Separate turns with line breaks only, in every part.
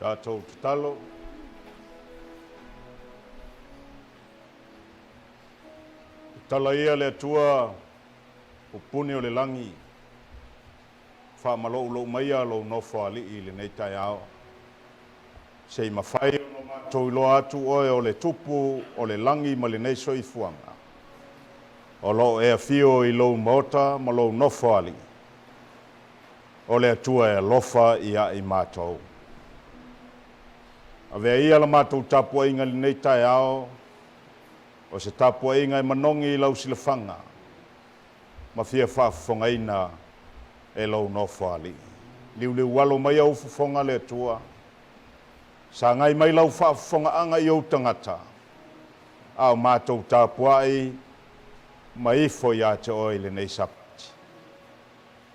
Tatou tatalo. Tatala ia le Atua pupuni o le lagi, faamaloulou maia lou nofo alii i lenei taeao. Se i mafai ona matou iloa atu oe o le Tupu o le lagi ma lenei soifuaga. O lo o e afio i lou maota ma lou nofo alii. O le Atua e alofa ia i matou. Avea ia la matou tapuaiga i lenei taeao, o se tapuaiga e manogi i lau silafaga ma fia faafofogaina e lou nofo alii. Liuliualo mai ou fofoga le Atua, sagai mai lau faafofogaaga i ou tagata, a o matou tapuai ma ifo ia te oe i lenei Sapati.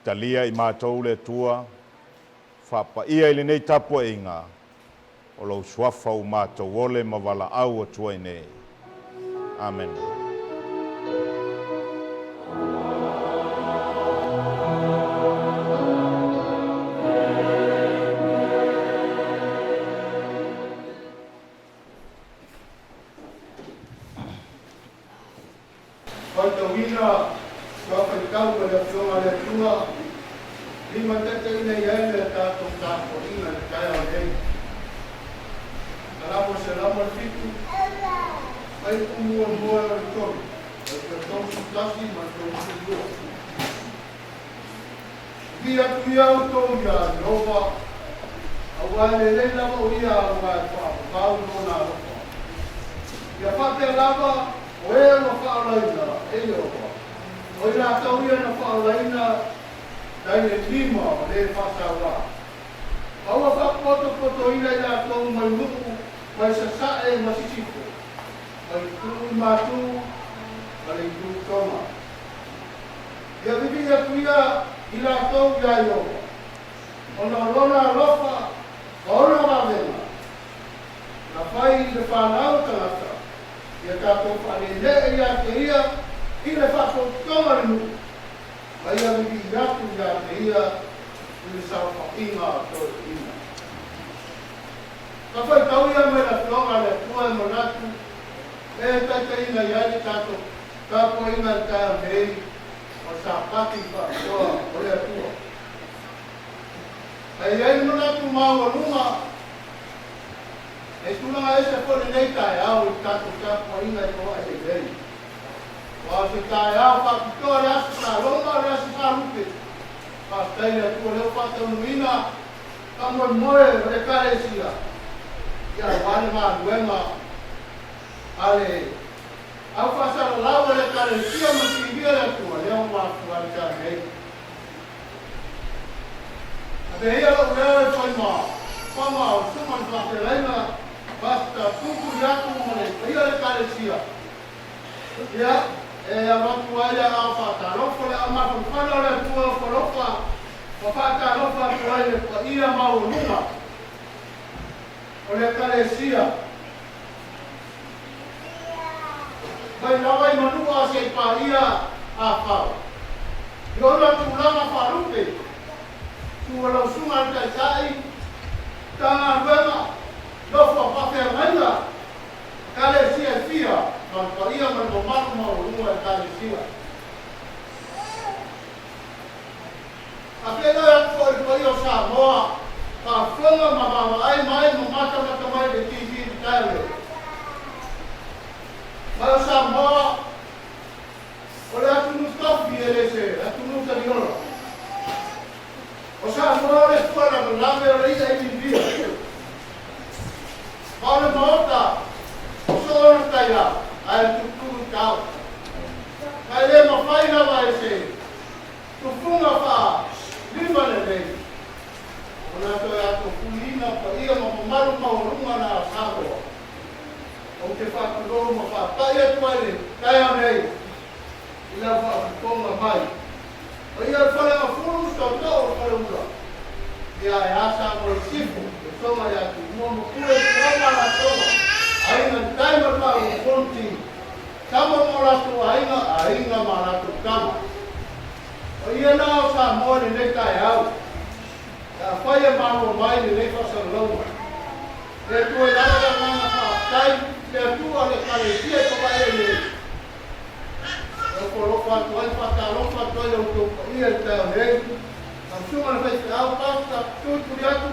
Talia i matou le Atua, faapaia i lenei tapuaiga o lou suafa ua matou ole ma valaau atu ai nei. Amene.
Faitauina ua faitau e le Afioga a le Atua, limataitaiina i ai le tatou tapuaiga i le taeao nei. Salamo 107, Fuaiupu muamua o le tolu, fuaiupu 31 ma le 32. Vivii atu ia outou iā Ieova, aua e lelei lava o ia aua e faavavau lona alofa. Ia faapea lava o e ua faaolaina e Ieova, o i latou ia na faaolaina nai le lima o le faasauā. Ma ua faapotopotoina i latou mai nuu mai sasae ma sisifo, mai itu i matu ma le itu toga. Ia vivii atu ia i latou iā Ieova, ona o lona alofa ma ona vavega, na fai i le fanau tagata, ia tatou faalelee ia te ia i le faapotopotoga o le nuu, ma ia vivii atu ia te ia i le saofaiga o toeaiina. Ka faitau ia mai le Afioga a le Atua e manatu e taitaiina i ai le tatou Tapuaiga i le taeao nei o le Sapati faapitoa o le Atua. Ae i ai le manatu maualuga e tulaga ese foi lenei taeao i le tatou tapuaiga i Foai nei. Aua o se taeao faapitoa le Aso Sa Roma o le Aso Sa Lupe. Faafetai i le Atua lea ua faataunuuina faamoemoe o le Ekalesia ia aua le galuega a le Au faasalalau a le Ekalesia ma Silia le Atua, lea ua mafua ai taeao nei. Avea ia lou leo e fai ma fama o susuga i le faafeagaiga, Pastor Tutu Iaku ma le paia o le Ekalesia. Ia, e avatu ai le aao faatalofa, le aao mafanafana o le Atua o falofa ma faatalofa atu ai le paia maualuga o le Ekalesia. Mai lava i Manua se i paia a Fao. I ona tulaga faalupe, tu o lau susuga le Taitai, Matagaluega, nofo a faafeagaiga, Ekalesia e fia, ma le paia ma le mamalu maualuga Ekalesia. A feiloai atu foi i le paia o Samoa, faafofoga ma vaavaai mai ma matamata mai i le TV i le taeao nei. Mai o Samoa, o le atunuu tofi e le se atunuu taliola. O Samoa o le fua lavelave o le i'a i Lilia. Ma o le Maota o so ona taiao ae tutulu i tao. Ma e le mafai lava e se Tufuga faa lima lelei ona toe atofuiina paia ma mamalu maualuga na a Samoa. Ou te faatulou ma faapai atu ai le taeao nei i lau faafofoga mai. Paia o le Faleagafulu, tootoo o le Faleula, ia e a Samoa i Sifo, le Toga ia Tumua ma Pule Ituau ma Alataua, Aiga i le Tai ma le Vaa o Fonoti, Tama ma o latou aiga, aiga ma a latou tama. O ia na o Samoa i lenei taeao, pe afai e malo mai lenei faasalalauga. Le Atua i lalo le agaga faafetai i le Atua o le Ekalesia i Savaii nei. E ofoalofa atu ai, faatalofa atu ai i outou paia i le taeao nei. Lau Susuga i le Faifeau, Pastor, tulituli atu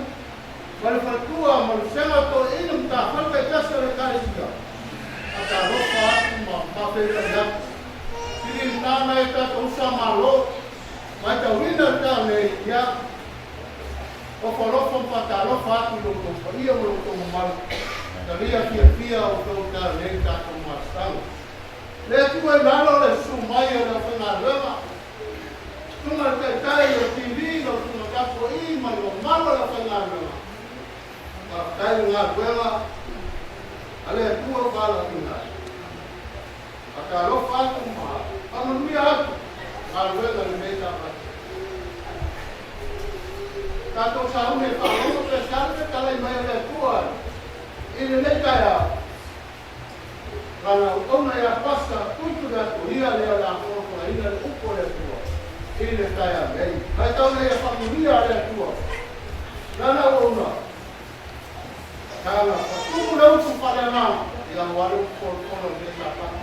ma le faletua ma le vasega o toeaiina matafale taitasi o le Ekalesia. Faatalofa atu ma faafeiloai atu. Sili lena nai o tatou uso a Malo, matauina le taeao nei, ia, Ofoalofa ma faatalofa atu i lo outou paia ma lo outou mamalu, talia fiafia outou i taeao nei tatou mafutaga. Le Atua i lalo le susu mai o le aufaigaluega, susuga i le Taitai o le TV, lau susuga tapua'i ma le mamalu o le aufaigaluega. Faafetai i le galuega a le Atua ua valaauina ai. Faatalofa atu ma faamanuia atu galuega lenei Sapati. Tatou sauni e faalogo pe se a le fetalai mai a le Atua i lenei taeao. Lana auauna ia Pasa tuituli atu ia lea o le a folafolaina le upu a le Atua i le taeao nei. Mai tau nei ia faamanuia a le Atua lana auauna. Tala, Fatumu le upu faaleagaga ia aua le upu folafolo i lenei Sapati.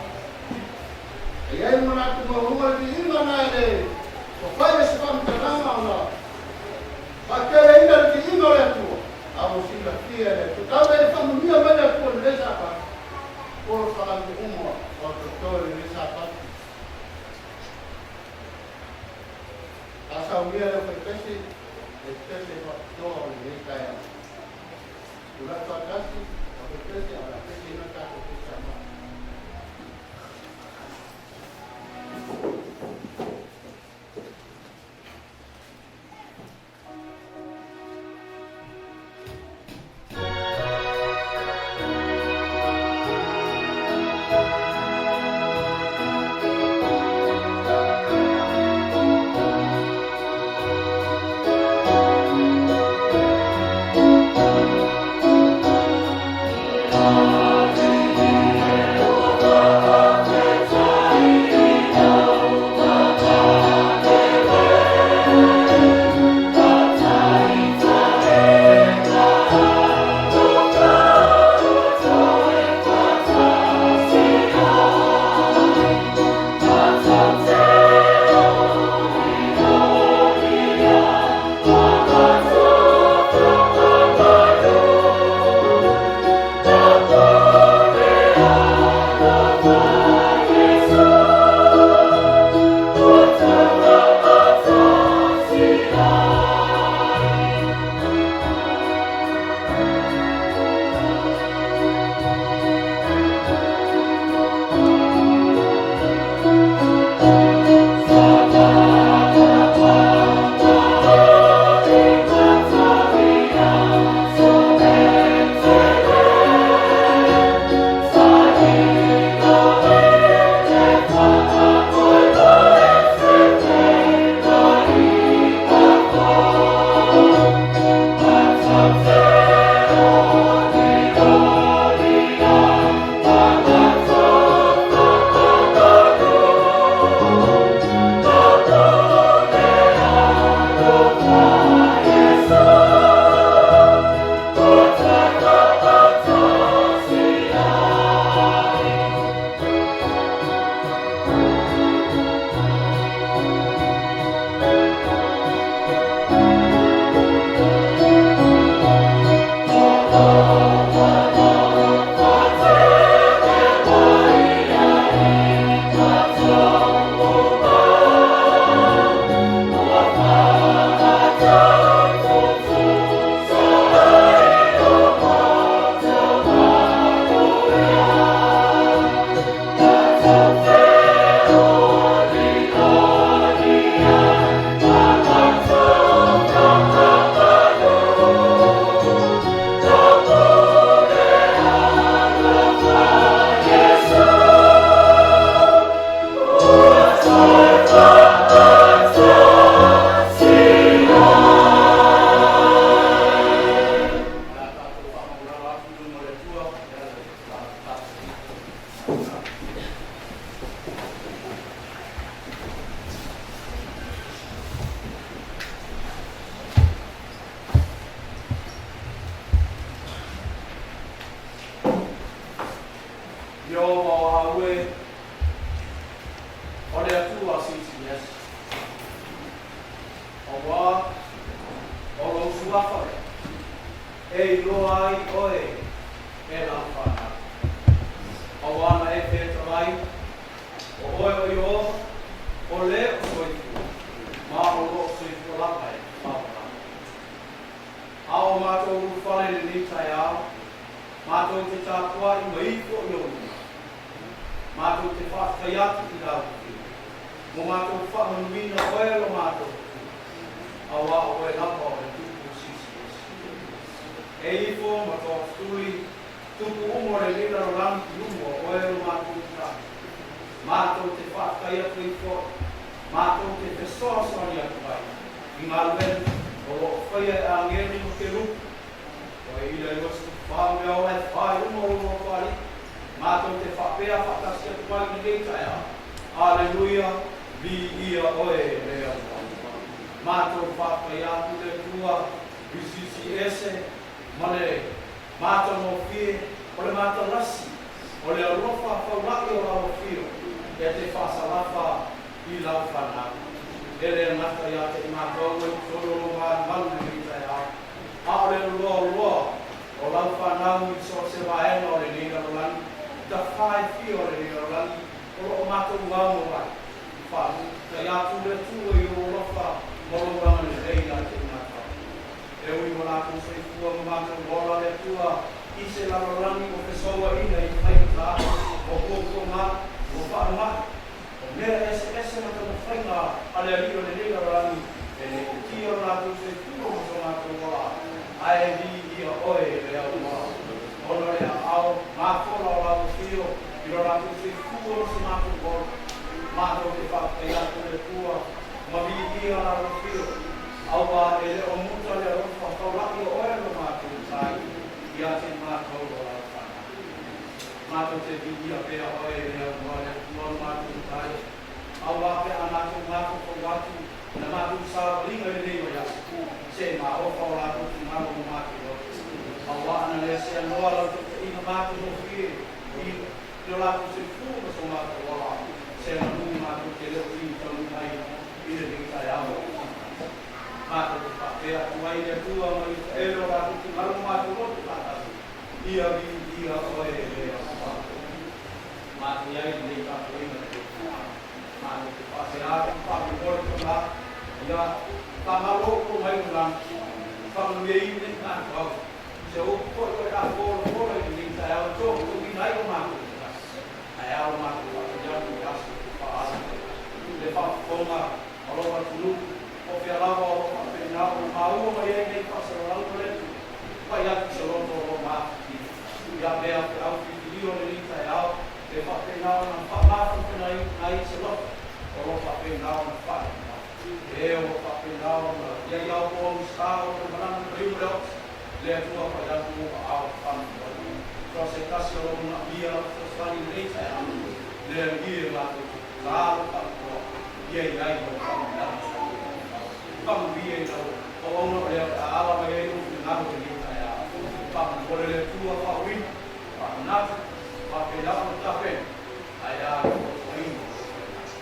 E i ai le manatu maualuga le viiga na e le mafai e se faamatalaga ona faateleina le viiga o le Atua, a ua silafia e le Atua. Tau e faamanuia mai le Atua i lenei Sapati, folafolaga uma o totoe i lenei Sapati. A saunia le aufaipese, le pese faapitoa o lenei taeao. Tulai faatasi, aufaipese, a o le a peseina le tatou pese a matou.
Suafa lea, e iloa ai oe e lau fanau. Aua na e fetalai, o oe o Ieova, o le o soifua, ma o lo o soifua lava e faavavau. A o matou ulufale i lenei taeao, matou te tapuai ma ifo i ou luma. Matou te faafetai atu i lau Afioga mo matou faamanuina oe lo matou Atua, aua o oe lava o le Tupu Silisiliese. E ifo ma toatutuli tupu uma o lenei lalolagi i luma o oe lo matou Matai. Matou te faafetai atu ai foi, matou te fesoasoani atu ai i galuega o lo o faia e agelu ma kerupu, o e ila i 24 mea ola e fa i luma o lou Nofoalii, matou te faapea faatasi atu ai i lenei taeao, Aleluia, viia oe le Atua. Matou faafetai atu i le Atua i Silisili Ese ma le matagofie o le matalasi o le alofa faula'i o lau afio e te faasalafa i lau fanau. E le gata ia te i matou e totonu o lou malumalu i lenei taeao, a o le loaloa o lau fanau i so o se vaega o lenei lalolagi, tafā e fia o lenei lalolagi o lo o matou amo ai. Faafetai atu le Atua i lou alofa ma lou agalelei ia te i matou. E ui ua latou soifua ma matou ola le Atua i se lalolagi ua fesouaina i faigata, ua puapuaga, ua faamai, o mea eseese ma taumafaiga a le alii o lenei lalolagi e le utia lo latou soifua ma so matou ola, ae viia oe e le Atua, ona o le aao mafola o lau afio i lo latou soifua ma so matou ola. Matou te faafetai atu i le Atua ma viia lau afio, aua e le o muta le alofa faula'i o oe lo matou tai ia te matou lo lau fanau. Matou te viia pea oe e le Atua le Atua lo matou tai, aua pe a matou mafaufau atu na matou savaliga i lenei vaiaso, se maofa o latou finagalo ma matou loto, aua ana le seanoa lau taitaiga matagofie i lo latou soifua ma so matou ola, se manu matou te le o tini taunuu mai i lenei taeao o Krisitasi. Matou te faapea atu ai i le Atua ma i taele o latou finagalo ma matou loto faatasi, Ia viia oe e le Atua. Matou i ai i lenei tapuaiga lenei taeao. Matou te faapea atu, faamolemole tona, ia faamalo outou mai le lagi, faamanuiaina nei matou au. Se upu foi o le a folafola i lenei taeao e togitogiina ai lo matou manatu. Ae a lo matou faatali atu i le aso e faaali ai le faafofoga a lou atunuu, po o fea lava o lo o faapena ona maua mai ai nei faasalalauga o le Atua, pai atu i se loto o lo o mafatia. Ia mea feau filifilia o lenei taeao e faapena ona faamafanafana ai se loto o lo o faapena ona faaiu mai. E o lo o faapena ona i ai ao po au sa o le malama ma liu ma le oti, le Atua pai atu o aao faamoemoe. So se tasi o lo o manaomia lau fesoasoani i lenei taeao, le Alii e matou te tatalo faapitoa ia i ai lau faamanuiaga sa outou faitau. Faamanuia i lau auauna o lea o le a ala mai ai lou finagalo i lenei taeao. Faamolemole le Atua faauuina, faamanatu, faapena ona tapena, ae a le tautuaina o lou finagalo.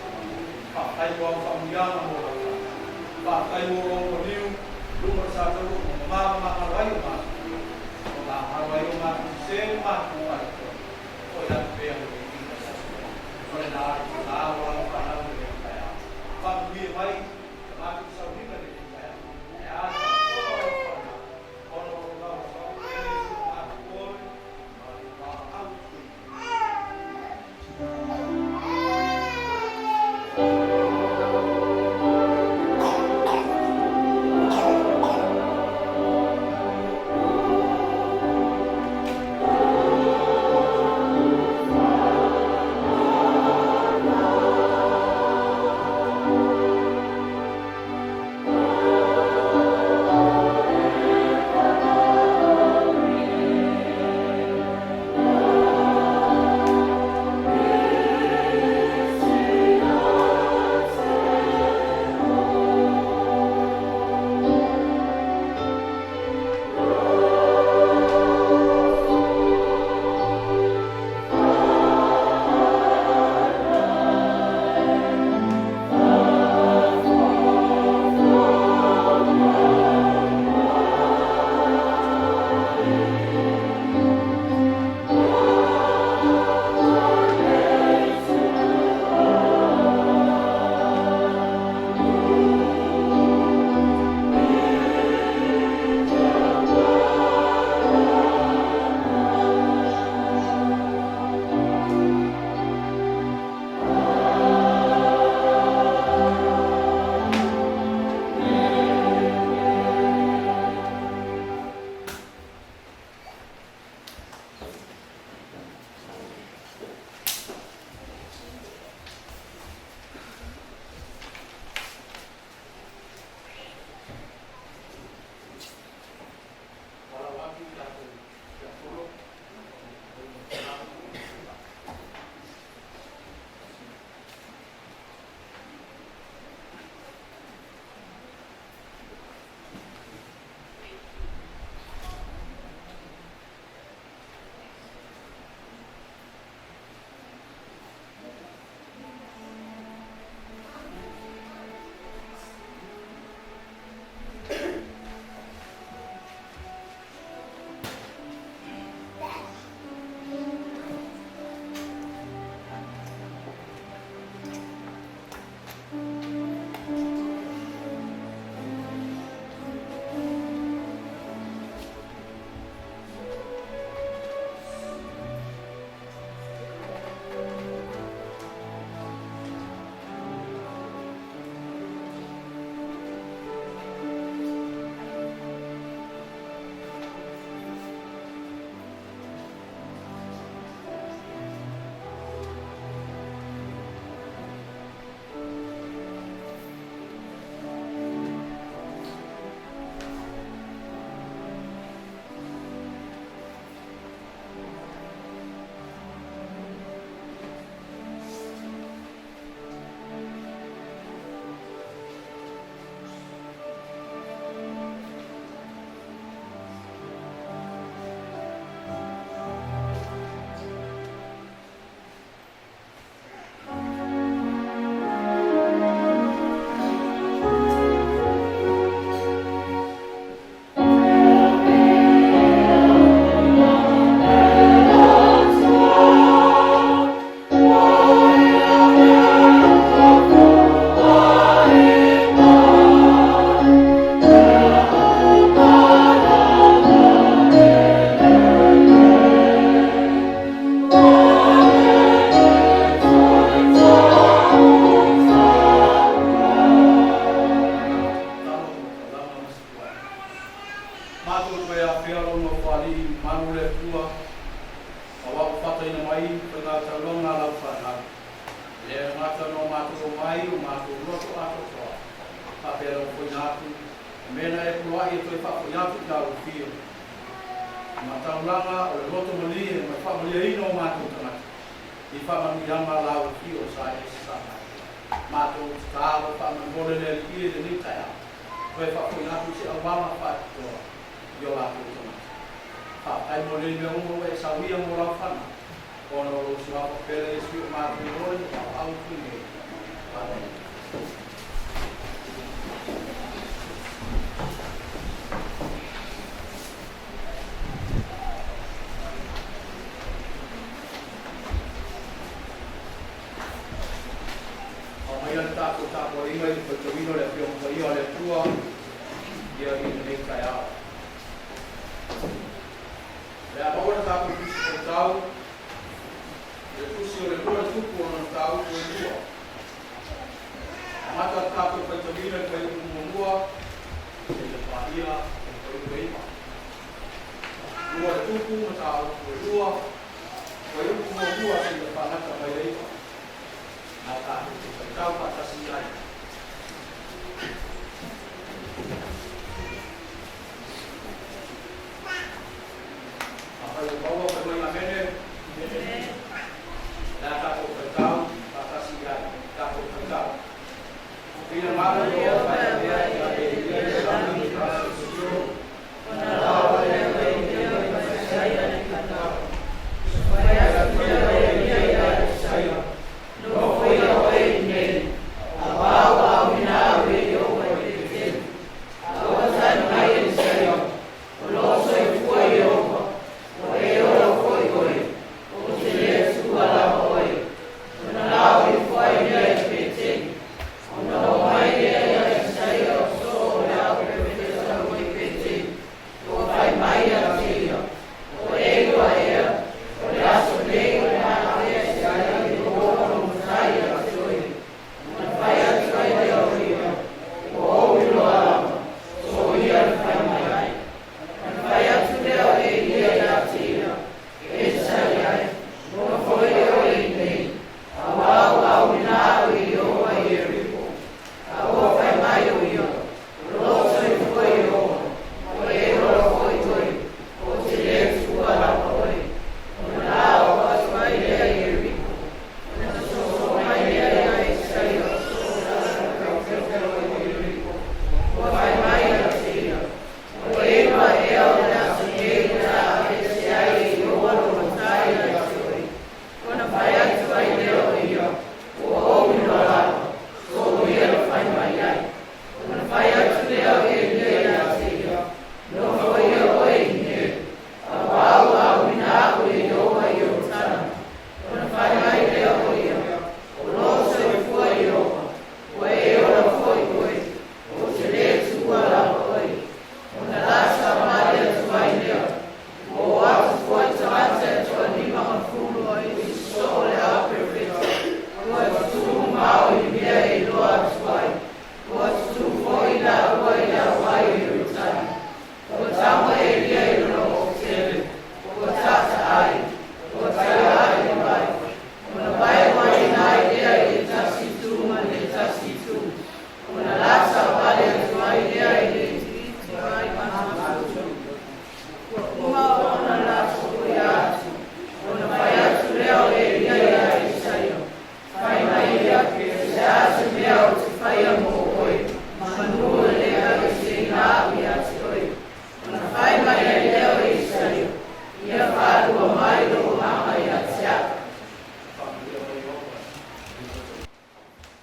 Faafetai mo au faamanuiaga mo lau fanau. Faafetai mo lou maliu i luma o le sa tauluu ma mama magalo ai o matou. O magalo ai o matou sese ma matou faitonu. Foi atu pea le viiga i Atua. O lena le tatalo a lau fanau i lenei taeao. Faamanuia mai la matou sauniga i lenei taeao. Ae a le faafofoga o lau fanau, ona o lou lavapau pele i si o matou oe ma le valaau atu i. Matou toe afea lou Nofoalii malu o le Atua, aua ua fataina mai faigataulaga a lau fanau. E le gata ona o matou omai o matou loto atoatoa, faapea lau foina atu, o mea na e poloai e toe faafoi atu i lau afio. I mataulaga o le loto malie ma le faamalieina o matou tagata, i faamanuiaga lau afio sa e sasaa mai. Matou tatalo faamolemole le Alii i lenei taeao. Toe faafoi atu i se auala faapitoa i o latou tagata. Faafetai mo nei mea uma ua e sauia mo lau fanau, ona o lou suafa pele Iesu o matou lole ma paopao atu nei. Amene. Aumaia le tatou tapuaiga i le faitauina o le Afioga Paia a le Atua ia i lenei taeao. O le a maua le tatou Tusi Faitau i le Tusi o le Lua le Tupu o lona Mataupu e lua. Amata le tatou faitauina i le fuaiupu muamua seia paia le fuaiupu e iva. Lua le Tupu, Mataupu e lua, fuaiupu muamua seia faagata mai le iva. Na tatou te faitau faatasi ai. Afai ua maua, fai mai, Amene. O le a tatou faitau faatasi ai. Tatou faitau. Finagalo Ieova e avea ia Elia i sami i aso sio.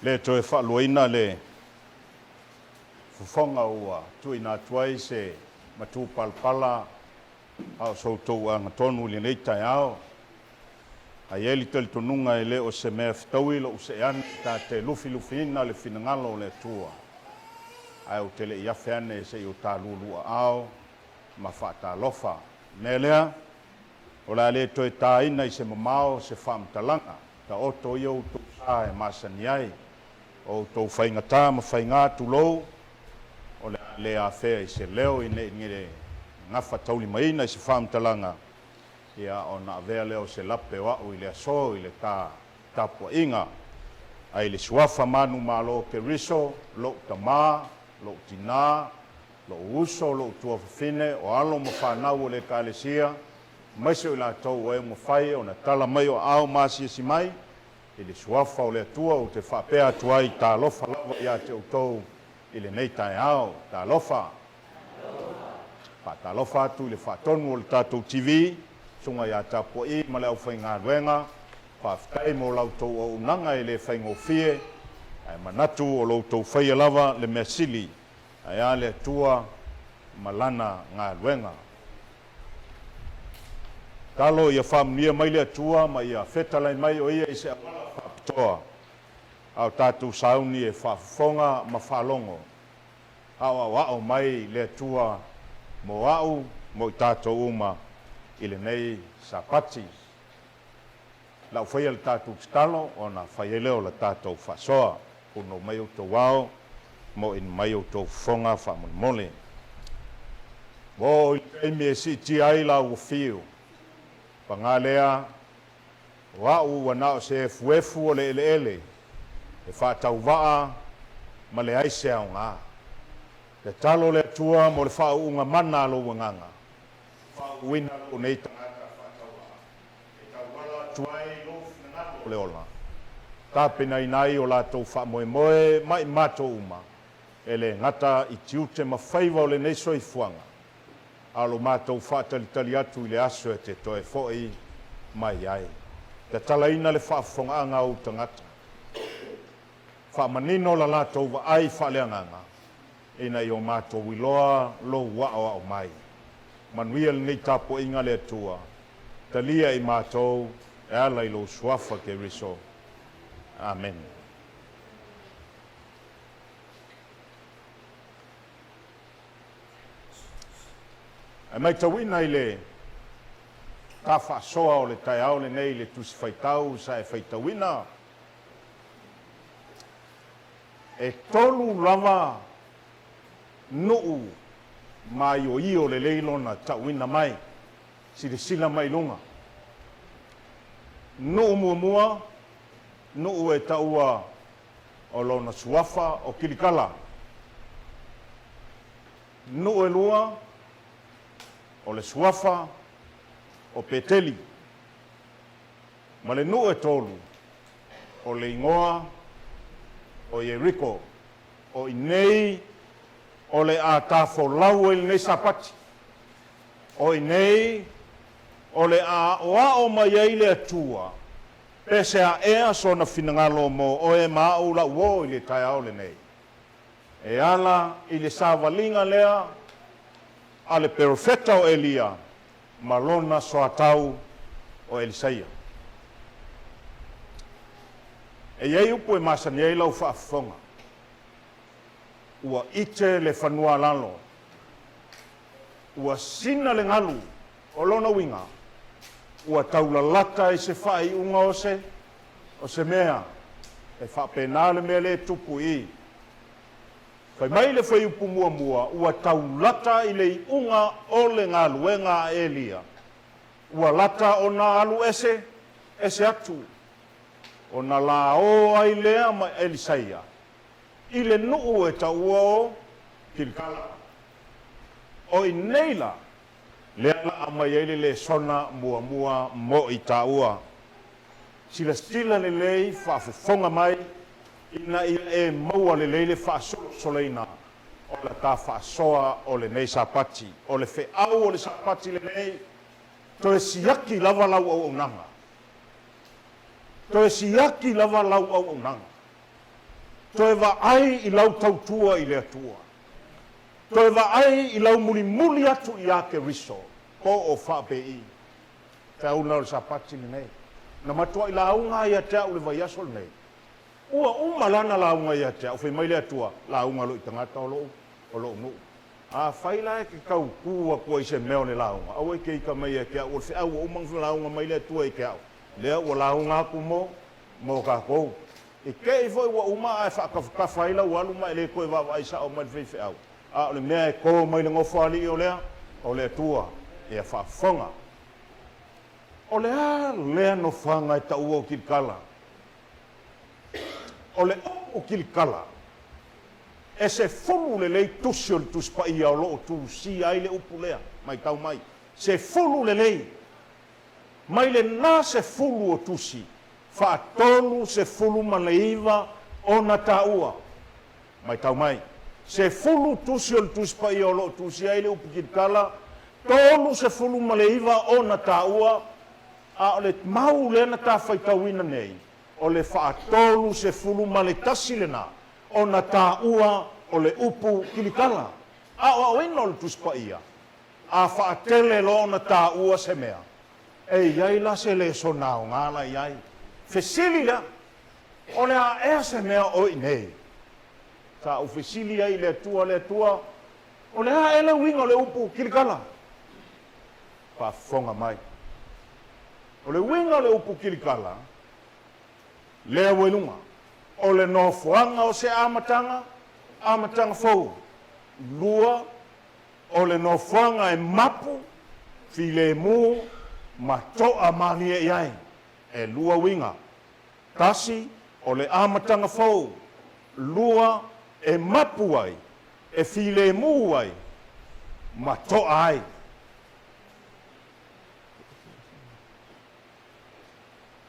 Le toe faaluaina le fofoga ua tuuina atu ai se matupalapala a o so outou agatonu i lenei taeao. A i ai le talitonuga e le o se mea fetaui lou see ane ta te lufilufiina le finagalo o le Atua, ae ou te le i afe ane se i o ta lualuaao ma faatalofa. Mea lea, o le a le toe taina i se mamao se faamatalaga, taoto ia outou sa e masani ai, o outou faigata ma faiga, tulou, o le a le afea i se leo ina gafataulimaina i se faamatalaga, ia, ona avea lea o se lape o a'u i le aso i le ta tapua'iga. Ae i le Suafa manumalo o Keriso, lo'u tamā, lo'u tinā, lo'u uso, lo'u tuafafine, o alo ma fanau o le Ekalesia, aemaise o i latou ua e mafai ona tala mai o aao ma asiasi mai, i le Suafa o le Atua ou te faapea atu ai, Talofa lava ia te outou i lenei taeao. Talofa! Faatalofa atu i le faatonu o le tatou TV, Susuga ia Tapua'i ma le aufaigaluega, faafetai mo la outou auaunaga e le faigofie, ae manatu o lo outou faia lava le mea sili, ae a le Atua ma Lana galuega. Tatalo ia faamanuia mai le Atua ma ia fetalai mai o Ia i se auala faapitoa a o tatou sauni e faafofoga ma faalogo. Aoaoao mai le Atua mo a'u mo i tatou uma i lenei Sapati. Lau faia le tatou tatalo ona fai ai lea o la tatou faasoa. Punou mai outou ao moʻi mai outou fofoga faamolemole. Ua oo i le taimi e siitia ai la ua fiu. Paga lea, o a'u ua na o se efuefu o le eleele e faatauvaa ma leai se aoga. Tatalo le Atua mo le faauuga mana a lou agaga, faauuina lou nei tagata faatauvaa e tauala atu ai i lou finagalo o le ola, tapenaina ai o latou faamoemoe ma i matou uma, e le gata i tiute ma faiva o lenei soifuaga, a o lo matou faatalitali atu i le aso e te toe foi mai ai. Tatalaina le faafofogaaga a ou tagata. Faamanino la latou vaai faaleagaga, ina ia o matou iloa lou aoao mai. Manuia lenei tapuaiga a le Atua. Talia i matou e ala i lou Suafa Keriso. Amene. Ae maitauina i le ta faasoa o le taeao lenei i le Tusi Faitau sa e faitauina, e tolu lava nuu maioio lelei lona tauina mai, silasila mai i luga. Nuu muamua, nuu e taua o lona suafa o Kilikala. Nuu e lua, o le suafa o Peteli. Ma le nuu e tolu, o le igoa o Ieriko. O i nei o le a tafolau ai lenei Sapati. O i nei o le a aʻoaʻo mai ai le Atua pe se aʻea sona finagalo mo oe ma aʻu lau o i le taeao lenei. E ala i le savaliga lea a le perofeta o Elia ma lona soatau o Elisaia. E i ai upu e masani ai lau faafofoga, Ua ite le fanua lalo, ua sina le galu, o lona uiga, ua taulalata i se faaiuga o se, o se mea. E faapena le mea lea e tupu i i. Fai mai le fuaiupu muamua, ua taulata i le iuga o le galuega a Elia. Ua lata ona alu ese, ese atu, ona laō ai lea ma Elisaia i le nuu e taua o Kilikala. O i nei la, lea la aumai ai le lesona muamua mo i taua. Silasila lelei, faafofoga mai, ina ia e maua lelei le faasolosoloina o la ta faasoa o lenei Sapati. O le feau o le Sapati lenei, toe siaki lava lau auaunaga. Toe siaki lava lau auaunaga. Toe vaai i lau tautua i le Atua. Toe vaai i lau mulimuli atu iā Keriso, po o faapei. Feauna o le Sapati lenei. Na matuai lauga ai ia te au le vaiaso lenei. Ua uma lana lauga ia te au, fai mai le Atua, lauga lou tagata o lou, o lou nuu. Afai la e te tau tu atu ai i se mea o le lauga, aua e te ita mai ia te au, o le feau ua uma ona lauga mai le Atua i te au, lea ua lauga atu mo, mo tatou. I te i foi ua uma ae faatafatafa ai lau alu ma e le toe vaavaai sao mai i le faifeau, a o le mea e to mai le Nofoalii o lea, o le Atua, ia faafofoga. O le a lea nofoaga e taua o Kilikala? O le upu Kilikala, e sefulu lelei tusi o le Tusi Paia o lo o tusia ai le upu lea. Matau mai, sefulu lelei. Mai lena sefulu o tusi, faatolu 19 ona taua. Matau mai, sefulu tusi o le Tusi Paia o lo o tusia ai le upu Kilikala, 39 ona taua, a o le mau lea na ta faitauina nei, o le faatolu 11 lena ona taua o le upu Kilikala. Aoaoina o le Tusi Paia, a faatele loa ona taua se mea, e i ai la se lesona aoga la i ai. Fesili lea, O le a ea se mea o i nei? Sa ou fesili ai i le Atua, Le Atua, o le a ea le uiga o le upu Kilikala? Faafofoga mai. O le uiga o le upu Kilikala, lea ua i luga, o le nofoaga o se amataga, amataga fou. Lua, o le nofoaga e mapu, filemu, ma toa malie i ai. E lua uiga. Tasi, o le amataga fou. Lua, e mapu ai, e filemu ai, ma toa ai.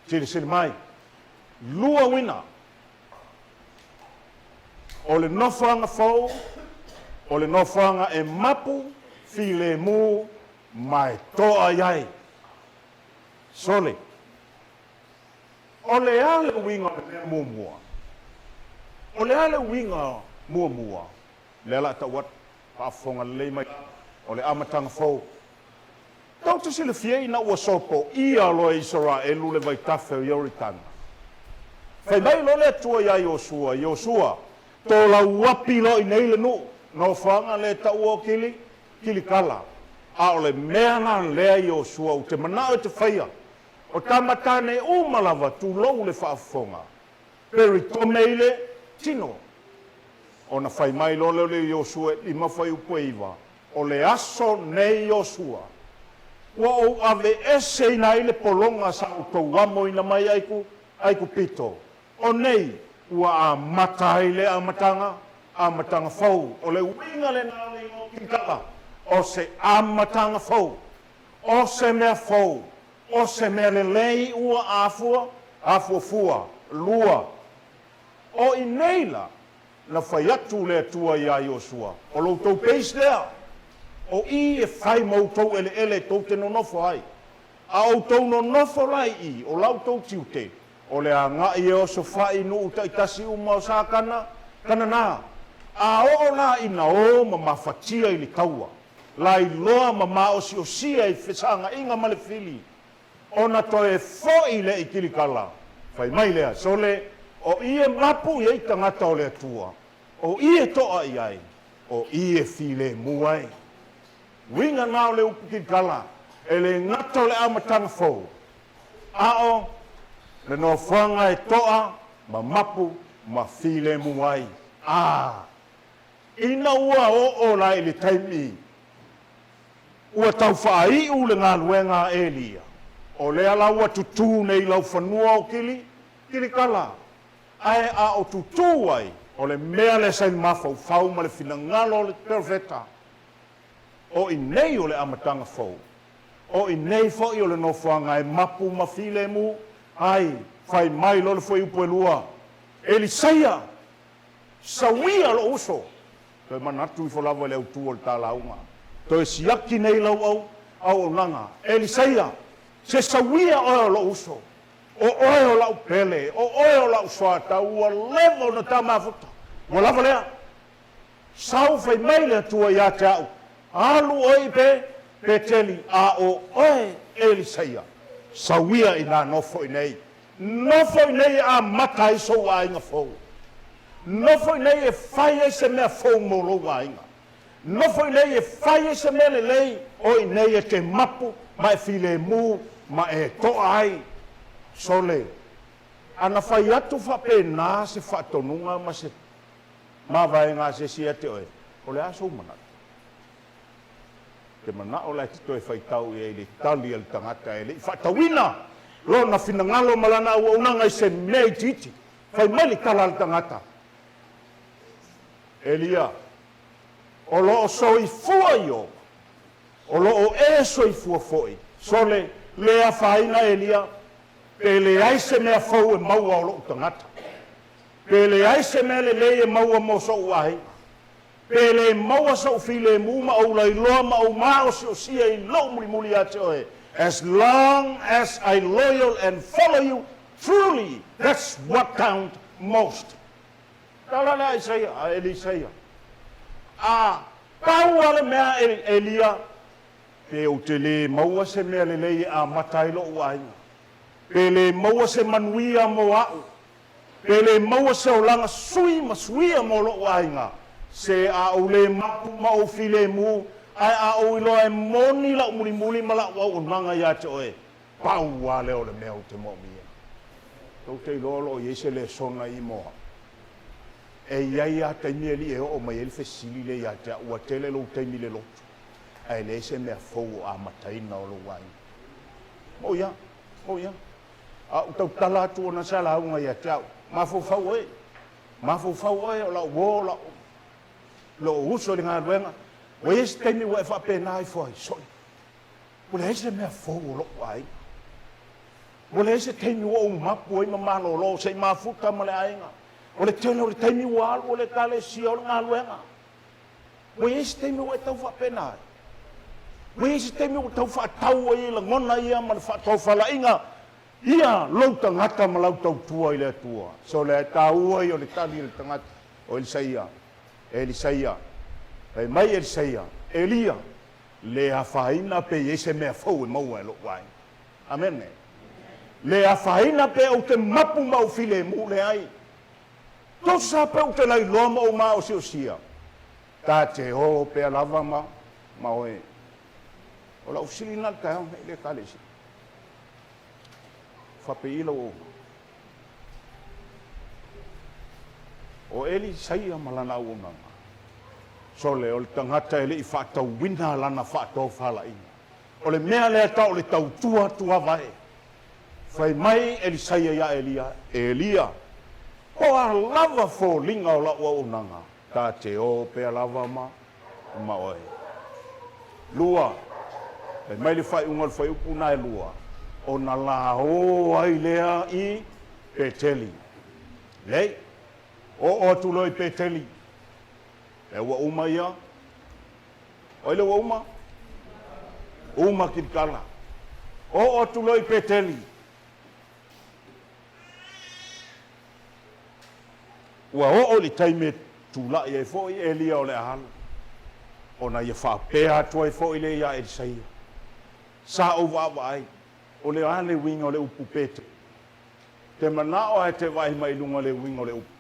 Silasila mai, lua uiga. O le nofoaga fou, o le nofoaga e mapu, filemu, ma e toa i ai. Sole. O le a le uiga o le mea muamua? O le a le uiga muamua? Lea la tau atu, faafofoga lelei mai, o le amataga fou. Tou te silafia ina ua sopoia loa e Isaraelu le vaitafe o Ioritana. Fai mai loa le Atua iā Iosua, Iosua, tolauapi loa i nei le nuu, nofoaga lea e taua o Kili, Kilikala. A o le mea la lea Iosua ou te manao e te faia, O tama tane uma lava tulou le faafofoga, peritome i le tino. Ona fai mai loa lea o le Iosua e lima fuaiupu e iva, O le aso nei Iosua, ua ou aveeseina ai le pologa sa outou amoina mai Aikupito, o nei ua amata ai le amataga, amataga fou. O le uiga lena o le igoa Kilikala, o se amataga fou. O se mea fou, o se mea lelei ua afua, afuafua, lua. O i nei la, na fai atu le Atua iā Iosua, O lo outou base lea, o i e fai ma outou eleele tou te nonofo ai. A outou nonofo la i i, o la outou tiute, o le agai e osofai i nuu taitasi uma o Sakana, Kanana. A oo la ina o ma mafatia i le taua, lailoa ma maosiosia i fesagaina ma le fili, ona toe foi lea i Kilikala, fai mai lea, Sole, o i e mapu i ai tagata o le Atua, o i e toa i ai, o i e filemu ai. Uiga na o le upu Kilikala, e le gata o le amataga fou, a o le nofoaga e toa ma mapu ma filemu ai. A! Ina ua oo la i le taimi ua tau faaiu le galuega a Elia, o lea la ua tutū nei laufanua o Kili, Kilikala, ae a o tutū ai, o le mea lea sa i le mafaufau ma le finagalo o le perofeta, o i nei o le amataga fou, o i nei foi o le nofoaga e mapu ma filemu ai, fai mai loa le fuaiupu e lua, Elisaia! Sauia lou uso! Toe manatu ifo lava i le autu o le ta lauga. Toe siaki nei lau au, auaunaga. Elisaia, Se sauia oe o lou uso! O oe o la'u pele, o oe o la'u soatau, ua leva ona ta mafuta. Ua lava lea. Sau fai mai le Atua ia te a'u, Alu oe i Be, Beteli, a o oe, Elisaia, sauia inā nofo i nei. Nofo i nei e amata ai sou aiga fou. Nofo i nei e fai ai se mea fou mo lou aiga. Nofo i nei e fai ai se mea lelei o i nei e te mapu ma e filemu ma e toa ai. Sole, a na fai atu faapena se faatonuga ma se mavaega a se isi ia te oe, o le a sou manatu? Te manao la e te toe faitau i ai i le tali a le tagata e le i faatauina lona finagalo ma lana auaunaga i se mea itiiti. Fai mai le tala a le tagata, Elia, o lo o soifua Ieova, o lo o e soifua foi. Sole, le afaina Elia, pe leai se mea fou e maua o lou tagata, pe leai se mea lelei e maua mo soʻu aiga, Pe le maua soʻu filemu ma ou lailoa ma ou maosiosia i lou mulimuli ia te oe, as long as I loyal and follow you truly, that's what count most. Tala lea a Isaia, a Elisaia. A pau lava le mea Elia, pe ou te le maua se mea lelei e amata ai loʻu aiga, pe le maua se manuia mo aʻu, Pe le maua se olaga sui ma suia mo loʻu aiga, se a ou le mapu ma ou filemu, ae a ou iloa e moni laʻu mulimuli ma laʻu auaunaga iā te oe, pau a lea o le mea ou te moomia. Tou te iloa o loo i ai se lesona i mo au. E i ai a taimi e lii e oo mai ai le fesili lea iā te au, ua tele lou taimi i le lotu, ae leai se mea fou o amataina o lou aiga. Mo ia, mo ia. A ou tautala atu ona sa lauga ia te au, Mafaufau oe, mafaufau oe o lau uo, o lau, lou uso i le galuega. Ua i ai se taimi ua e faapena ifo ai, Sole, ua leai se mea fou o lou aiga. Ua leai se taimi ua ou mapu ai ma malolo se i mafuta ma le aiga. O le tele o le taimi ua alu o le Ekalesia o le galuega. Ua i ai se taimi ua e tau faapena ai? Ua i ai se taimi ua tau faatau ai e lagona ia ma le faatofalaiga ia lou tagata ma lau tautua i le Atua? Sole, ae taua ia o le tali a le tagata o Elisaia, Elisaia, fai mai Elisaia, Elia, le afaina pe i ai se mea fou e maua e lou aiga. Amene. Le afaina pe ou te mapu ma ou filemu, leai. Tusa pe ou te lailoa ma ou maosiosia, ta te o pea lava ma ma oe. O lau fesili lena i le taeao nei i le Ekalesia. Faapei lau auaunaga. O Elisaia ma lana auaunaga, sole, o le tagata e le i faatauina lana faatofalaiga. O le mea lea tau o le tautua tuavae. Fai mai Elisaia iā Elia, Elia, o a lava foliga o lau auaunaga, ta te o pea lava ma, ma oe. Lua, fai mai le faaiuga o le fuaiupu na e lua, ona la o ai lea i Peteli. Lei, oo atu loa i Peteli, lea ua uma ia, O ai lea ua uma? Uma Kilikala. Oo atu loa i Peteli. Ua oo i le taimi e tulai ai foi Elia o le a alu, ona ia faapea atu ai foi lea iā Elisaia, Sa ou vaavaai, o le a le uiga o le upu Peteli? Te manao ae te vaai mai i luga le uiga o le upu.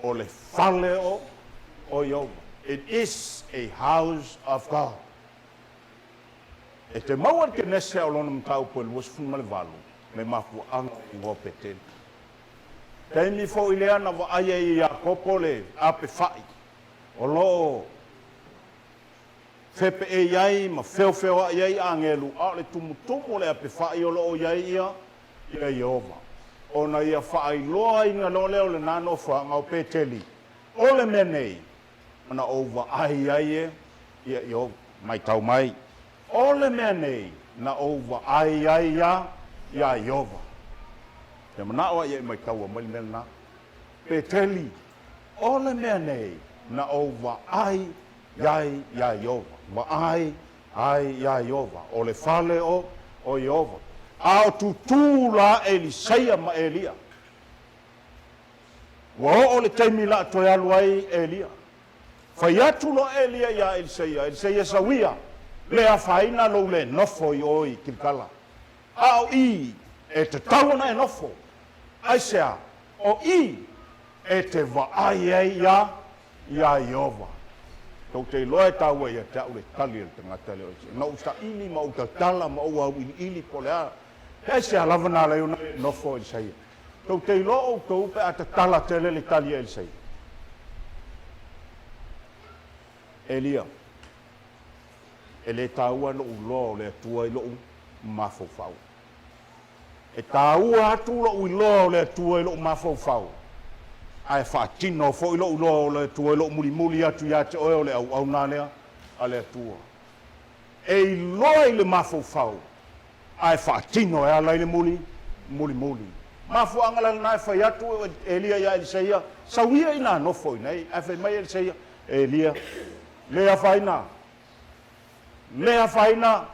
O le fale o o Ieova. It is a house of God. E te maua i le Kenese o lona mataupu e 28 le mafuaaga o le igoa Peteli. Taimi foi lea na vaai ai e Iakopo le ape fa'i o lo o fepeei ai ma feofeoa'i ai agelu, a o le tumutumu o le ape fa'i o lo o i ai ia ia Ieova, ona ia faailoaina loa lea o lena nofoaga o Peteli, O le mea nei, na ou vaai ai e ia Ieova. Matau mai, O le mea nei, na ou vaai ai iā iā Ieova. Ia manaʻo a ia e maitaua mai le mea lena. Peteli, O le mea nei, na ou vaai ai iā Ieova. Vaai ai iā Ieova, o le fale o o Ieova. A o tutū la Elisaia ma Elia. Ua oo le taimi la toe alu ai Elia. Fai atu loa Elia iā Elisaia, Elisaia sauia, le afaina lou le nofo i o i Kilikala. A o i e tatau ona e nofo. Aisea? O i e te vaai ai iā iā Ieova. Tou te iloa e taua ia te au le tali a le tagata lea o Isaia. Na ou saili ma ou tatala ma ou auiliili po o le a. He aisea lava na ala ai ona nofo o Elisaia. Tou te iloa outou pe a tatala tele le tali a Elisaia. Elia. E le taua lou iloa o le Atua i lou mafaufau. E taua atu lou iloa o le Atua i lou mafaufau, ae faatino foi lou iloa o le Atua i lou mulimuli atu ia te oe o le auauna lea a le Atua. E iloa i le mafaufau, ae faatino e ala i le muli, mulimuli. Mafuaaga la lena e fai atu e Elia ia Eliseia, Sau ia ina nofo i inei. Ae fai mai Eliseia, Elia, le afaina, le afaina,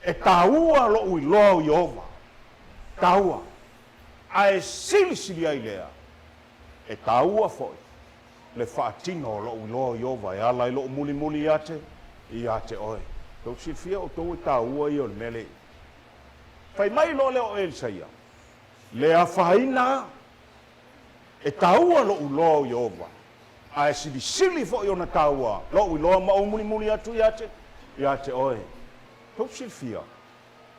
e taua lou iloa o Ieova, taua, ae silisili ai lea, e taua foi le faatino o lou iloa o Ieova e ala i lou mulimuli ia te, ia te oe. Tou te silafia outou e taua ia o le mea lea. Fai mai loa lea o Elisaia, Le afaina e taua lou iloa o Ieova, ae silisili foi ona taua lou iloa ma ou mulimuli atu ia te, ia te oe. Tou te silafia,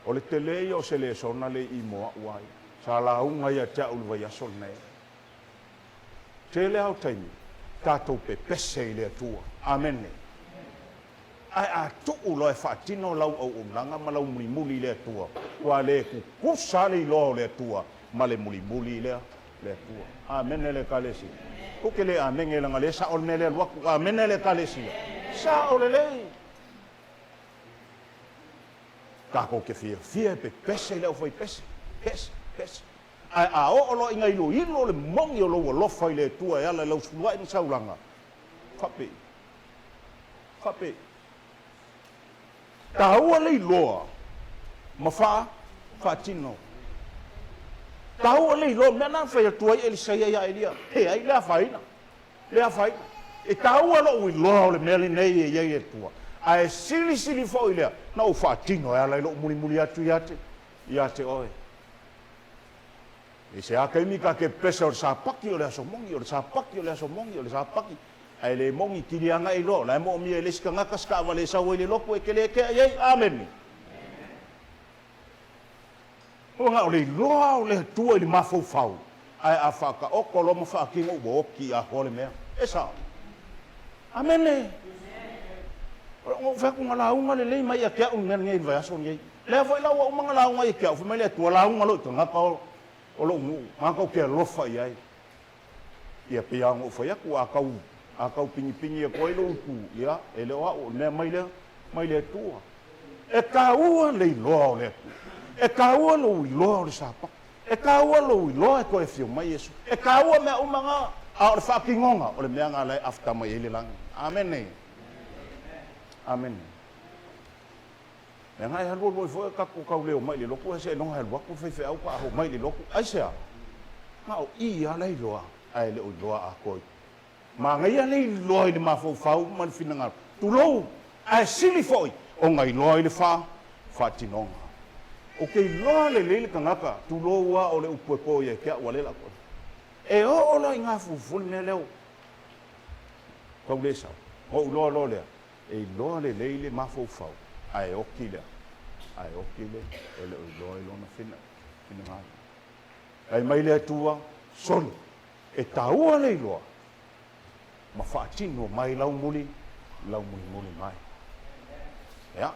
o le tele ia o se lesona le i mo a'u ai, sa lauga ia te a'u i le vaiaso lenei. Tele lava o taimi tatou pepese i le Atua. Amene. Ae a tuu loa e faatino lau auaunaga ma lau mulimuli i le Atua, ua le kukusa le iloa o le Atua ma le mulimuli i le Atua. Amene le Ekalesia. Tou te le amene leaga lea e sao le mea lea alu atu. Amene le Ekalesia. Sao lelei. Tatou te fiafia e pepese i le aufaipese. Pese, pese. Ae a oo loa ina iloilo le moni o lou alofa i le Atua e ala i lau suluai ma saulaga, faapei, faapei. Taua le iloa ma faa, faatino. Taua le iloa, mea na fai atu ai Elisaia ia Elia, he ai le afaina, le afaina. E taua lou iloa o le mea lenei e i ai le Atua, ae silisili foi lea na ou faatino e ala i lou mulimuli atu ia te, ia te oe. I se a taimi ta te pepese o le sapaki o le aso moni, o le sapaki o le aso moni, o le sapaki, ae le moni, kili agai loa, o la e moomia e le isi tagata se taavale e sau ai i le lotu e te le tea i ai. Amene. Ua na o le iloa o le Atua i le mafaufau, ae a faataoto loa ma faatino ua oti atoa le mea. E sao. Amene. Na ou fai atu na lauga lelei mai ia te au le mea lenei i le vaiaso lenei. Lea foi la ua uma ona lauga ia te au, fai mai le Atua, lauga loa i tagata o lou nuu, matou te alofa i ai. Ia pei lava ona ou fai atu, a tau, a tau pinipini atu ai lou itu, ia, e le o au, o le mea mai lea, mai le Atua. E taua le iloa o le Atua. E taua lou iloa o le Sapati. E taua lou iloa e toe afio mai Iesu. E taua mea uma na, a o le faatinoga, o le mea na la e afta mai ai le lagi. Amene. Amene. Leaga e alualu ai foi tatou tauleo mai le lotu, ae seiloga e alu atu le faifeau pe a oo mai i le lotu. Aisea? Na o i lava la e iloa, ae le o iloa atoa i. Manaia le iloa i le mafaufau ma le finagalo, tulou, ae sili foi ona iloa i le fa, faatinoga. Ou te iloa lelei le tagata, tulou lava o le upu e to ia te au a lea la toe. E oo loa i gafufu le mea lea o tau le sau, ona ou iloa loa lea, E iloa lelei le mafaufau, ae oti lea, ae oti le, e le o iloa i lona finagalo. Fai mai le Atua, Sole, e taua le iloa, ma faatino mai lau muli, lau mulimuli mai. Ia.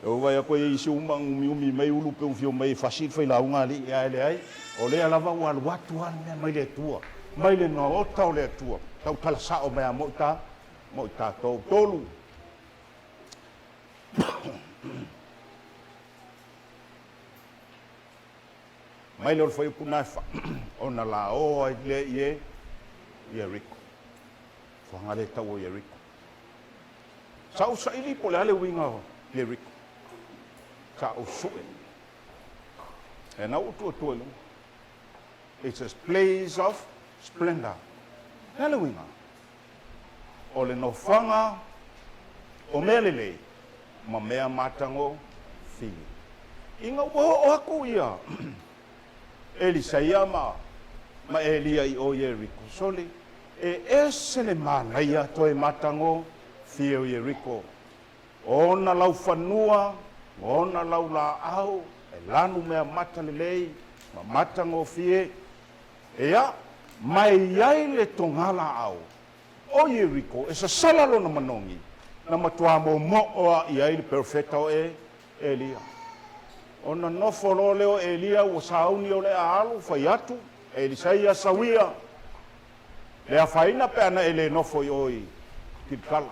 E ou vaai atu ai i isi uma umiumi mai ulu pe ufio mai e fasi le failauga alii, ae leai, o lea lava ua alu atu lava le mea mai le Atua, mai le maota o le Atua, tautala sao mai lava mo i ta, mo i tatou. 3. Mai lea o le fuaiupu lena e fa, ona laoa ai lea i e Ieriko. Fuaga lea e tau o Ieriko. Sa ou saili po o le a le uiga o Ieriko. Sa ou sue. E na ou tuatua i luga. It's a place of splendor. Le a le uiga? O le nofoaga o mea lelei ma mea matagofie. Ina ua oo aku ia Elisaia ma, ma Elia i o Ieriko, sole, e ese le manaia toe matagofie o Ieriko. O ona laufanua, ma ona laulaau, e lanu mea mata lelei ma matagofie. Ea, ma e i ai le togalaau o Ieriko e sasala lona manogi. Na matuā momoʻo a i ai le perofeta o Elia. Ona nofo loa lea o Elia ua sauni o le a alu, fai atu, Elisaia, sau ia, le afaina pe ana e le nofo i o i Kilikala.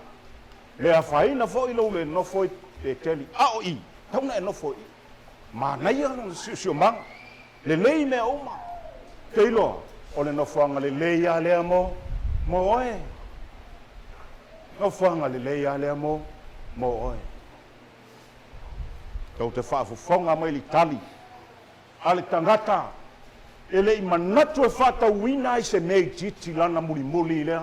Le afaina foi lou le nofo i Peteli, a o i, tau na e nofo i i. Manaia lona siosiomaga, lelei mea uma. Te iloa, o le nofoaga lelei a lea mo, mo oe. Nofoaga lelei a lea mo, mo oe. Tou te faafofoga mai le tali a le tagata e le i manatu e faatauina ai se mea itiiti lana mulimuli i lea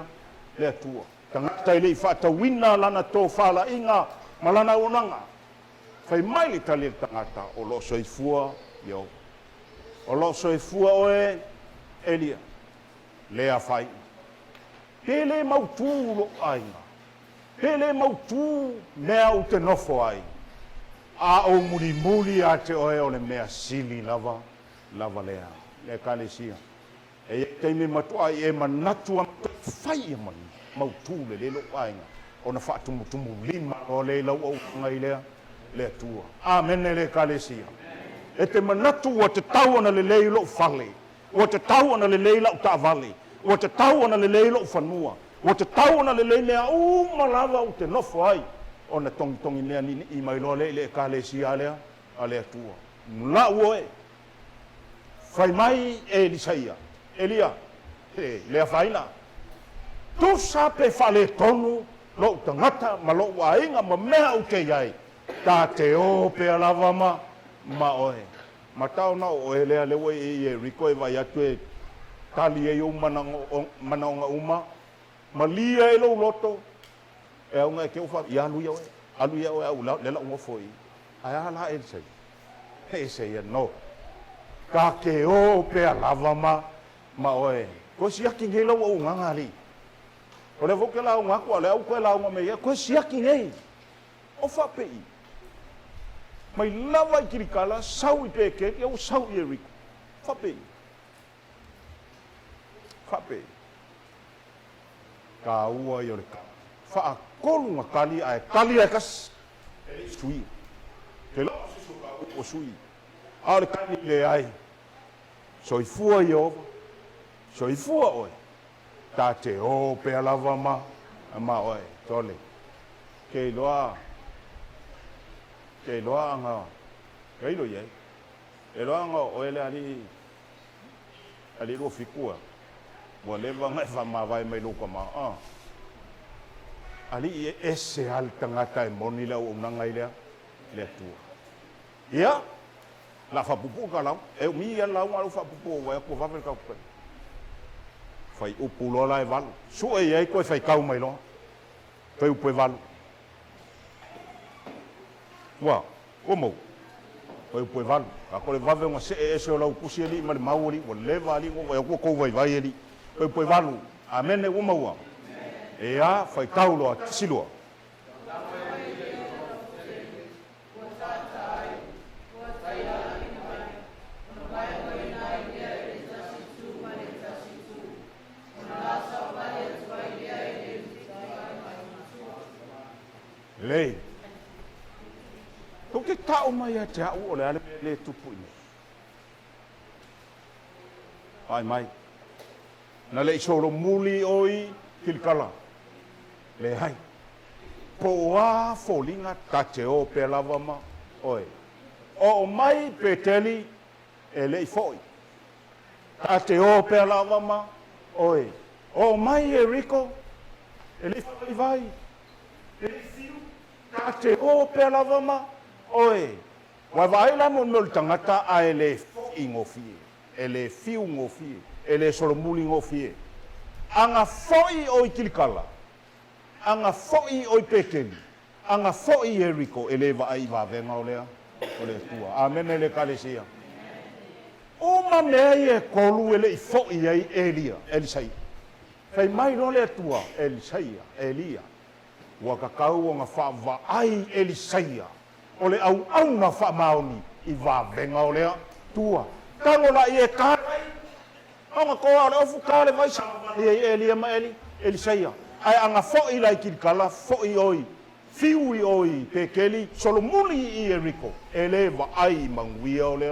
le Atua. Tagata e le i faatauina lana tofalaiga ma lana auaunaga. Fai mai le tali a le tagata, O lo o soifua Ieova. O lo o soifua oe, Elia. Le afaina. Pe le mautū lou aiga, pe le mautū mea ou te nofo ai, a ou mulimuli ia te oe o le mea sili lava, lava lea. Le Ekalesia, e i ai taimi matuai e manatu a fai ia mautū lelei lou aiga, ona faatumutumu lima loa lea i lau auaunaga i lea, le Atua. Amene le Ekalesia. E te manatu ua tatau ona lelei lou fale, Ua tatau ona lelei lau taavale. Ua tatau ona lelei lou fanua. Ua tatau ona lelei mea uma lava ou te nofo ai, ona togitogi mea niinii mai loa lea i le Ekalesia lea a le Atua. Lau oe! Fai mai e Elisaia, Elia, he, le afaina, tusa pe faaletonu lou tagata ma lou aiga ma mea ou te i ai, ta te o pea lava ma, ma oe. Matau na o oe lea, lea ua e i Ieriko e vaai atu e tali ai ou manaoga uma, malie ai lou loto, e auga e ke ou ia alu ia oe, alu ia oe a ua lea la ou nofo i i. Ae a la Elisaia? He ese ia no. Ta te o pea lava ma, ma oe. Koe siaki nei lau auaunaga alii. O lea foi ou te lauga atu, a o lea ou toe lauga mai ai, koe siaki nei. O faapei, mai lava i Kilikala, sau i Peteli, ia ua sau i Ieriko. Faapei. Faapei. Taua ia o le tali. Faatolu na tali, ae tali lava e tasi, e le i suia. Te iloa o se isi o taua ua sui, a o le tali leai. Soifua Ieova, soifua oe. Ta te o pea lava ma, ma oe, sole. Ke iloa, ke iloa anga, ke ilo i ai. E iloa anga o oe le alii, alii 27 a. Ua leva ona e faamavae mai lou tama, a. Alii e ese lava le tagata e moni le auaunaga i le, le Atua. Ia, la faapuupuu ka lauga. E umi ia le lauga a lou faapuupuu ua vaai atu ua vave le tatou taimi. Fai upu loa la e valu. Sue i ai toe faitau mai loa. Fai upu e valu. Ua, ua maua. Fai upu e valu. A ko le vave ona see ese o lau tusi alii ma le mau alii, ua leva alii ua vaai atu ua tou vaivai alii. Fai upu e valu. Amene ua maua. Ea, faitau loa, tasi lua.
Ua tata ai, ua taialaina mai, ona vaevaeina ai lea i le tasi itu ma le tasi itu, ona lasavali atu ai lea i le vai mai matua.
Lelei. Tou te tau mai ia te au o le a le mea lea e tupu i inei? Vaai mai. Na le i solomuli oe i Kilikala. Leai. Po o a foliga ta te o pea lava ma oe. Oo mai Peteli e le i foi. Ta te o pea lava ma oe. Oo mai Ieriko e le i faavaivai, e le i fiu. Ta te o pea lava ma oe. Ua vaai la mo le mea o le tagata ae le foi gofie. E le fiu gofie, e le solomuli gofie. Aga foi o i Kilikala, aga foi o i Peteli, aga foi i Ieriko, e le vaai i vavega o lea, o le Atua. Amene le Ekalesia. Uma mea ia e tolu e le i foi ai Elia, Elisaia. Fai mai loa le Atua, Elisaia, Elia, ua tatau ona faavaai Elisaia o le auauna faamaoni i vavega o le Atua. Tago laia e ta le vai, ona toa o le ofu ta le vai savavali ai Elia ma Eli, Elisaia. Ae ana foi la i Kilikala, foi oi Fiu i o i Pekeli, solomuli i Ieriko, e le vaai i manuia o le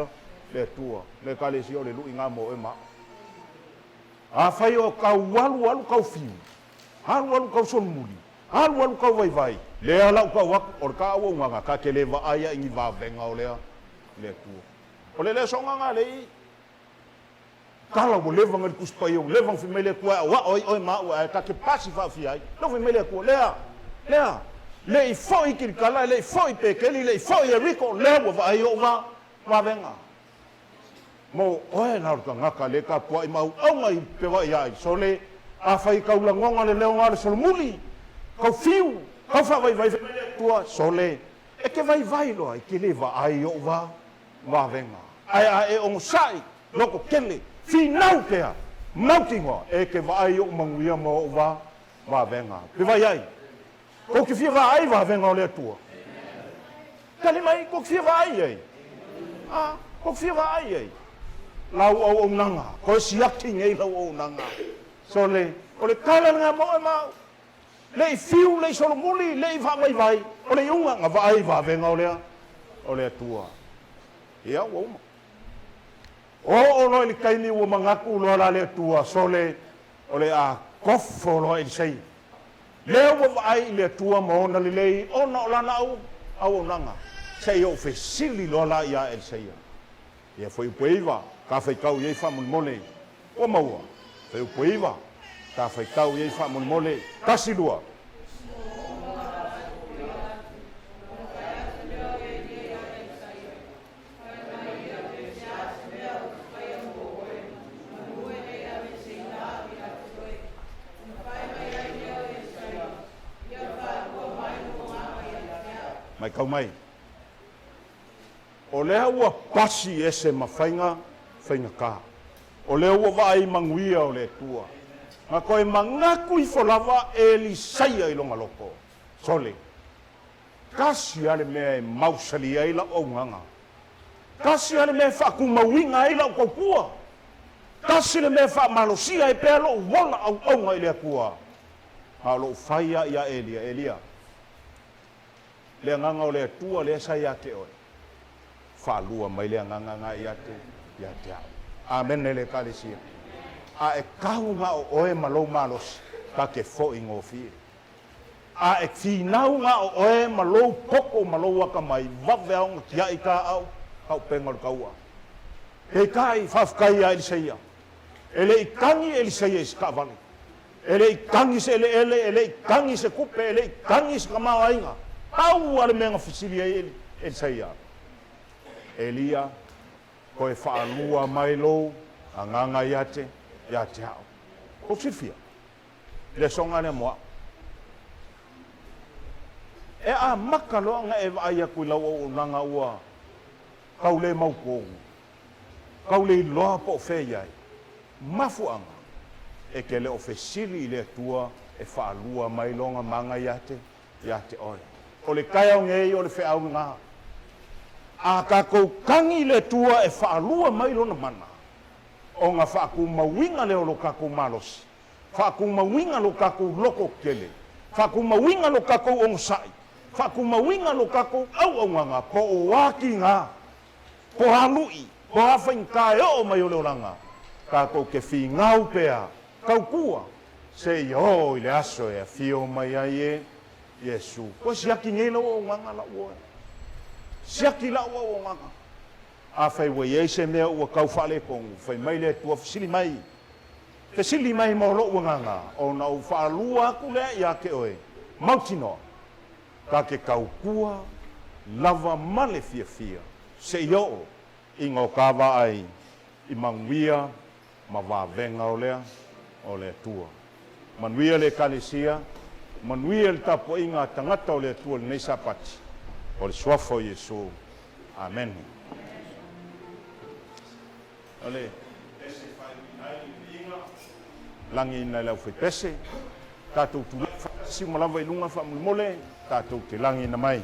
le Atua, le Ekalesia o le luʻi ga mo oe ma au. Afai o kau alu alu kau fiu, alu alu kau solomuli, alu alu kau vaivai, lea lau kau aku, o le ka auaunaga ka te le vaai ai ni vavega o lea le Atua. O le le sogaga le i Tala ua leva na le Tusi Paia ua leva na fai mai le Atua e aoao ai oe ma au ae ta te pasi faafia ai. Lea ua fai mai le Atua, lea, lea, le i foi i Kilikala, le i foi i Peteli, le i foi i Ieriko, lea ua vaai ou va, vavega. Mo oe la o le tagata le tapuai ma auauna i pevaʻi ai, sole, afai tau lagona le leo na o le solomuli, tau fiu, tau faavaivai, fai mai le Atua, sole, e te vaivai loa, e te le vaai i ou va, vavega. Ae a e onosai, loko tele, finau pea, mautinoa, e te vaai i ou manuia ma ou va, vavega. Pe vai ai? Kou te fia vaai vavega o le Atua? Tali mai, kou te fia vaai ai? A, kou te fia vaai ai? Lau auaunaga, koe siaki nei lau auaunaga. Sole, o le tala lena mo oe ma au. Le i fiu, le i solomuli, le i faavaivai, o le iuga na vaai vavega o le, o le Atua. Ia, ua uma. Oo loa i le taimi ua manatu loa la le Atua, sole, o le a kofo loa Eliseia. Lea ua vaai i le Atua ma ona lelei ona o lana au, auaunaga. Se i ou fesili loa la iā Eliseia. Ia fuaiupu e iva, ta faitau i ai faamolemole. Ua maua. Fuaiupu e iva, ta faitau i ai faamolemole. Tasi lua. Matau mai. O lea ua pasi ese ma faiga faigata. O lea ua vaai manuia o le Atua. Na toe manatu ifo lava Elisaia i lona loto, Sole, tasi lava le mea e mausali ai lau auaunaga. Tasi lava le mea e faatumauina ai lau tautua. Tasi le mea e faamalosia ai pea lou ola auauna i le Atua. A o lou fai lava ia Elia, Elia, Le Agaga o le Atua lea sa ia te oe, faalua mai le Agaga na ia te, ia te au. Amene le Ekalesia. A e kau na o oe ma lou malosi, ta te foi gofie. A e finau na o oe ma lou poto ma lou akamai, vave ao na tiaʻi ta au, taupenga o le taua. Peitai, faafetai ia Eliseia. E le i tagi Eliseia i se taavale. E le i tagi se eleele, e le i tagi se tupe, e le i tagi se tamaoaiga. Pau lava le mea na fesili ai Elisaia, Elia, toe faalua mai lou agaga ia te, ia te au. Kou silafia, le asoga lea mo au. E amata loa ona e vaai atu i lau auaunaga ua tau le mautonu. Kau le iloa po o fea i ai. Mafuaaga, e te le o fesili i le Atua e faalua mai lona maga ia te, ia te oe. O le taeao nei o le feau lena. A tatou tagi i le Atua e faalua mai lona mana, ona faatumauina lea o lo tatou malosi, faatumauina lo tatou loto tele, faatumauina lo tatou onosai, faatumauina lo tatou auaunaga po o a tiga Po a luʻi, po a faigata e oo mai o le olaga, tatou te finau pea, tautua, seia oo i le aso e afio mai ai e Iesu. Koe siaki nei lau auaunaga, lau oe. Siaki lau auaunaga. Afai ua i ai se mea ua tau faaletonu, fai mai le Atua, fesili mai. Fesili mai mo lou agaga, ona ou faalua atu lea ia te oe, mautinoa. Ta te tautua lava ma le fiafia seia oo ina o ta vaai i manuia ma vavega o lea o le Atua. Manuia le Ekalesia, manuia le tapuaiga a tagata o le Atua i lenei Sapati, o le Suafa o Iesu. Amene. O le pese e faaiuina ai le viiga, lagiina e le aufaipese, tatou tulai faatasi uma lava i luga faamolemole, tatou te lagiina mai.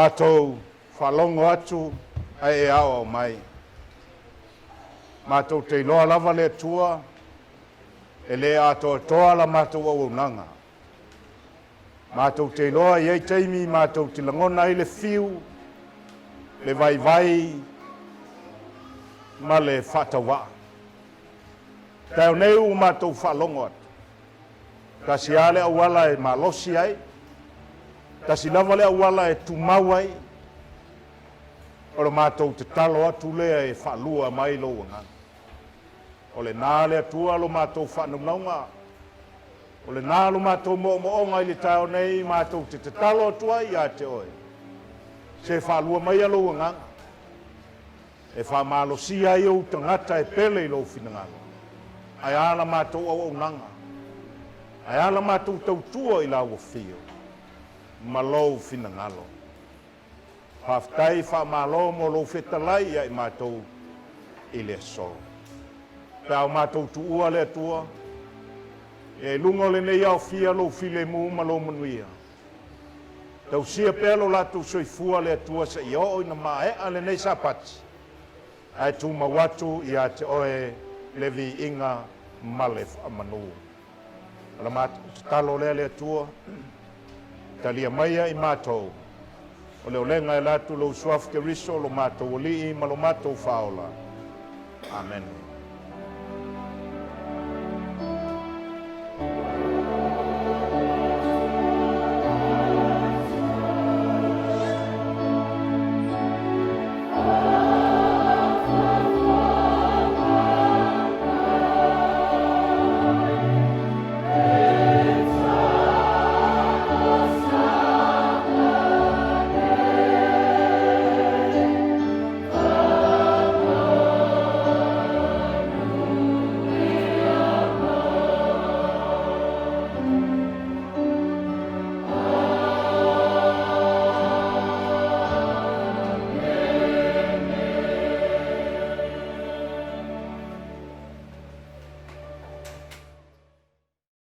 Matou faalogo atu ae e aoao mai. Matou te iloa lava le Atua e le atoatoa la matou auaunaga. Matou te iloa e i ai taimi matou te lagona ai le fiu, le vaivai ma le faatauvaa. Taeao nei ua matou faalogo atu, tasi lava le auala e malosi ai, tasi lava le auala e tumau ai, o le matou tatalo atu lea e faalua mai lou agaga. O lena le Atua lo matou faanaunauga, o lena lo matou moomooga i le taeao nei matou te tatalo atu ai ia te Oe, se faalua maia lou agaga, e faamalosia ai ou tagata e pele i lou finagalo. Ae a la matou auaunaga, ae a la matou tautua i lau afio ma lou finagalo. Faafetai faamalo mo lou fetalai ia i matou i le aso. Pe a o matou tuua le Atua, ia i luga o lenei aofia lou filemu ma lou manuia. Tausia pea lo latou soifua le Atua seia oo ina maea lenei Sapati, ae tumau atu ia te Oe le viiga ma le faamanu. O la matou tatalo lea le Atua, talia maia i matou, o le olega e ala atu lou Suafa Keriso, lo matou Alii ma lo matou Faaola. Amene.